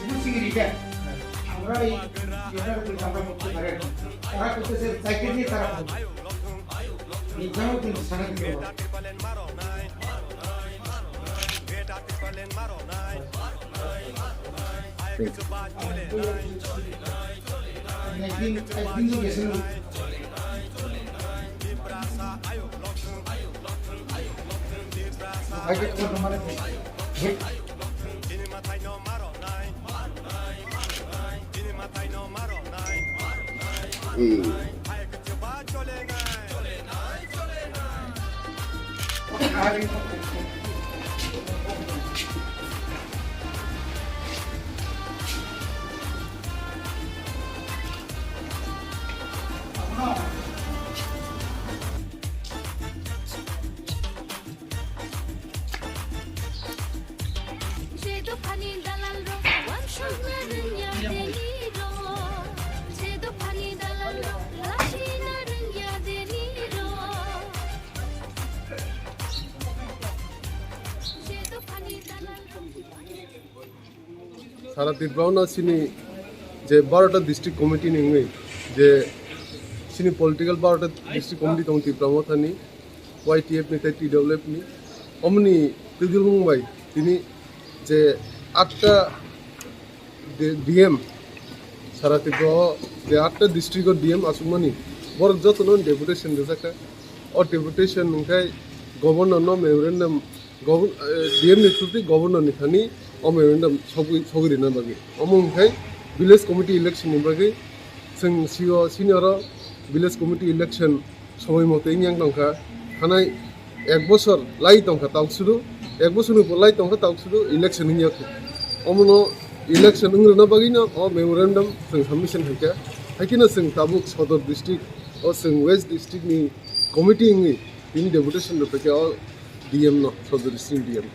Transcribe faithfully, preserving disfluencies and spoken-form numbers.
বুঝছি কি রিটার্ন? আমরা এই, এটা কিন্তু আমরা করতে পারি এখন। তারা করতেছে, চাইতে দিয়ে তারা করবে। নির্ধারণ কিন্তু সারা দিতে হবে। একদিন, একদিন তো গেছে না। Je dophani dalal rok, wansukna rwngya deni rok. Je dophani dalal rok, lachina rwngya deni rok. Je dophani dalal rok. Sara Tripura no chini je barota district committee ni wngwi je chini political barota district committee tong Tripura Mothani, Y T F ni tei T W F ni, omoni twijlung bai tini je atta D M, sara Tripura o je atta district o D M aswkmani, borok jotono deputation rwjakha. O deputation hwnkhe governor no memorandum, govern-, eh, D M ni through twi governor ni thani o memorandum sogwi, sogwi rwna bagwi. Omo hwnkhe village committee election ni bagwi chwng sio senior o village committee election somoi moto wngya tongkha, thanai ek bosor lai tongkha tauk sudu, ek bosor ni pore lai tongkha tauk sudu election wngya khe. Omono election wng rwna bagwino o memorandum chwng submission khaikha. Haikhe no chwng tabuk Sodor district o chwng West district ni committee wngwi tini deputation rwphaikha o D M no, Sodor district D M.